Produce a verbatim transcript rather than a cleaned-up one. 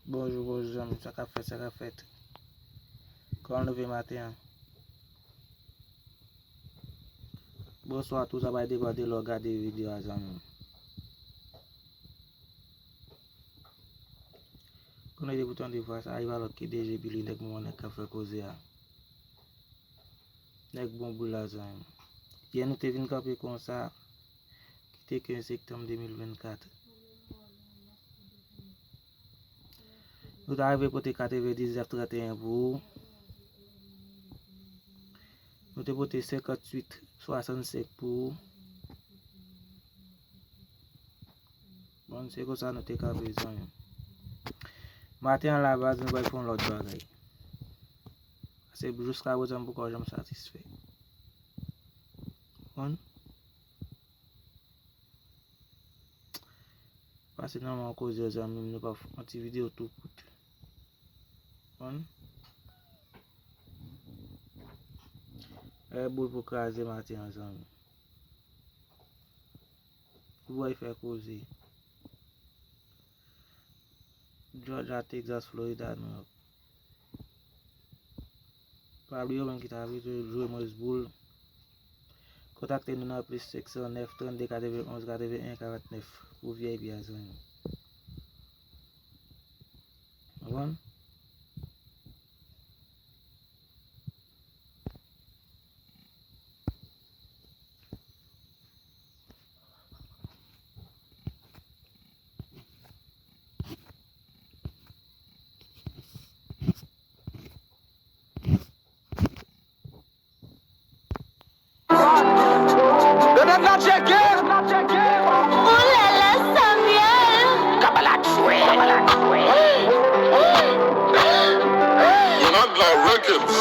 Bonjou, bonjou zanmi m, sa k ap fèt, sa k ap fèt? Kòman w leve maten an? Bonswa tou, sa bay depann de lè w gade videyo a zanmi m. Konnen depi w tande vwa sa, Ivalòk ki D J Billy, nèg mwen, nèg k ap fè koze a. Nèg bon boul la zanmi m. Yè nou te vin kanpe konsa, ki te kenz septanm de mil vennkat. Nou ta rive pote katrevendiznèf tranteyen pou ou. Nou te pote senkantuit swasannsenk pou ou. Bon, se konsa nou te kanpe zanmi m. Maten an la baz, nou pral fè yon lòt bagay. Se jiska prezan m poko janm satisfè. Konprann? Pase nan yon koze zanmi m, nou pa f-, yon ti videyo tou kout. Konprann? E boul pou kraze maten an zanmi m. Ou bay fè koze. Georgia, Texas, Florida, New York. Pa bliye ou menm ki ta vle jwe mwens boul. Kontakte nou nan plis senk san nèf, trannde, katrevenn onz, katrevenn en, karannèf pou V I P a zanmi m. Konprann? Bebèt la tcheke. Oulala, Samuel. Kabala tchwe. Records.